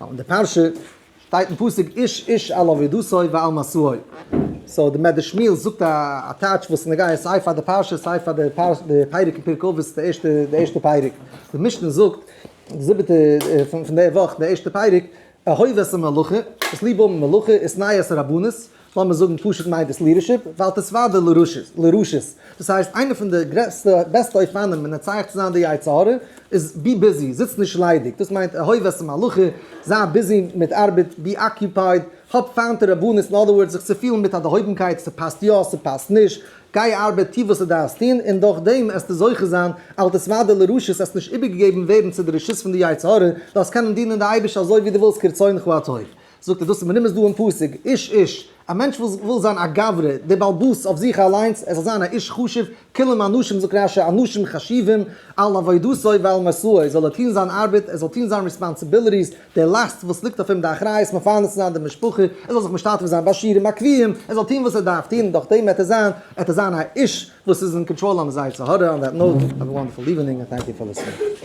אין די פרשה שטייט אין פסוק איש איש על עבודתו ועל משאו. so די מדרש שמואל זאגט א טייטש וואס איז נוגע סיי פאר די פרשה סיי פאר די פרק אין פרקי אבות די ערשטע די ערשטע פרק. די משנה זאגט די זיבעטע פון די וואך די ערשטע פרק אהוב את המלאכה, דאס ליב האבן מלאכה, ושנא את הרבנות, לאמיר זאגן פשוט מיינט עס leadership, ואל תתוודה לרשות. דאס הייסט איינע פון די גרעסטע בעסטע אופנים מנצח צו זיין די יצר הרע איז be busy, זיץ נישט ליידיג, דאס מיינט אהוב את המלאכה, זיי busy מיט ארבעט, be occupied, האב פיינט רבנות, אין other words זיך צו פילן מיט א דערהויבנקייט, ס'פאסט יא, ס'פאסט נישט, גיי ארבעט, טו וואס דו דארפסט טון, און דורך דעם עסטו זוכה זיין, אל תתוודה לרשות, עסט נישט איבערגעגעבן ווערן צו די רשות פון די יצר הרע, דארפסט קענען דינען די אייבערשטער אזוי ווי דו ווילסט כרצונך הטוב. זאגט ער, דאס איז מרומז דא אין פסוק, איש איש, א מענטש וואס וויל זיין א גברא, דער בעל הבית אויף זיך אליינס, ער זאל זיין א איש חשוב, כולם אנשים, זאגט רש"י, אנשים חשובים, על עבודתו ועל משאו, זאל ער טון זיין ארבעט, ער זאל טון זיין responsibilities, די לאסט וואס ליגט אויף אים, די אחריות מפרנס צו זיין די משפחה, ער זאל זיך משתתף זיין בשיעורים הקבועים, ער זאל טון וואס ער דארף טון, דורך דעם וועט ער זיין, וועט ער זיין א איש וואס איז אין control אן די יצר הרע, on that note, have a wonderful evening and thank you for listening.